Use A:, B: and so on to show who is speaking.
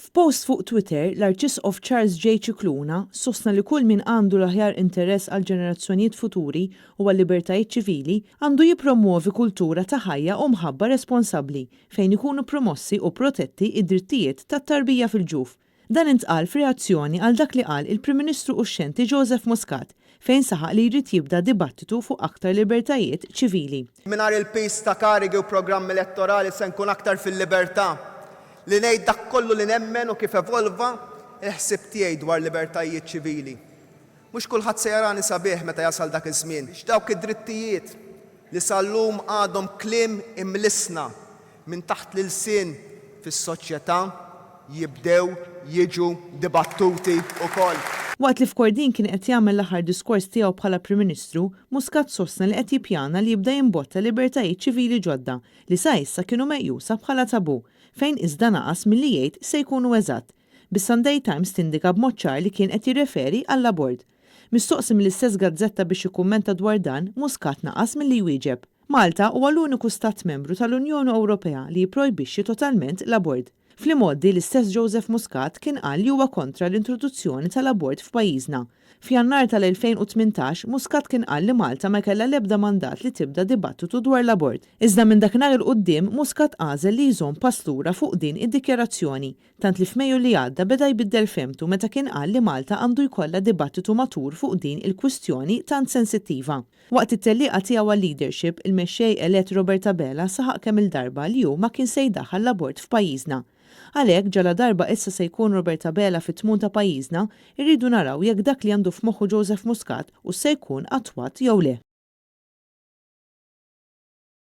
A: F'post fuq Twitter, l-Arċisqof Charles J. Scicluna sostna li kull min għandu l-aħjar interess għall-ġenerazzjonijiet futuri u għal-libertajiet ċivili għandu jippromwovi kultura ta' ħajja u mħabba responsabbli fejn ikunu promossi u protetti d-drittijiet tat-tarbija fil-ġuf. Dan intqal f'reazzjoni għal dak li qal il-Prim Ministru uxxenti Joseph Muscat fejn saħaq li jrid jibda dibattitu fuq aktar libertajiet ċivili.
B: Mingħajr il-piż ta' karigi u programm elettorali se nkun aktar fil-libertà li ngħid dak kollu li nemmen u kif evolva l-ħsieb tiegħi dwar libertajiet ċivili. Mhux kulħadd se jarani sabiħ meta jasal dak iż-żmien biex dawk id-drittijiet li sal-lum għadhom kliem imlissna minn taħt l-ilsien fis-soċjetà jibdew jiġu dibattuti wkoll.
A: Waqt li f'Kordin kien qed jagħmel l-aħħar diskors tiegħu bħala Prim Ministru, Muscat sostna li qed jippjana li jibda jimbotta libertajiet ċivili ġodda li sa issa kienu meqjusa bħala tabù, fejn iżda naqas milli jgħid se jkunu eżatt, bis-Sunday Times tindika b'mod ċar li kien qed jirreferi għall-abort. Mistoqsi mill-istess gazzetta biex jikkummenta dwar dan, Muscat naqas milli jwieġeb. Malta huwa l-uniku stat membru tal-Unjoni Ewropea li jipprojbixxi totalment l-abort. Fl-imgħoddi, l-istess Joseph Muscat kien qal li huwa kontra l-introduzzjoni tal-abort f'pajjiżna. F'Jannar tal-2018, Muscat kien qal li Malta ma kellha l-ebda mandat li tibda dibattitu dwar l-abort. Iżda minn dakinhar 'il quddiem, Muscat għażel li jżomm pass lura fuq din id-dikjarazzjoni, tant li f'Mejju li għadda beda jbiddel fehmtu meta kien qal li Malta għandu jkollha dibattitu matur fuq din il-kwistjoni tant sensittiva. Waqt it-tellieqa tiegħu għal-leadership, il-Mexxej elett Robert Abela saħaq kemm-il darba li hu ma kien se jdaħħal l-abort f'pajjiżna. Għalhekk, ġaladarba issa se jkun Robert Abela fit-tmun ta' pajjiżna, irridu naraw jekk dak li għandu f'moħħu Joseph Muscat hux se jkun attwat jew le.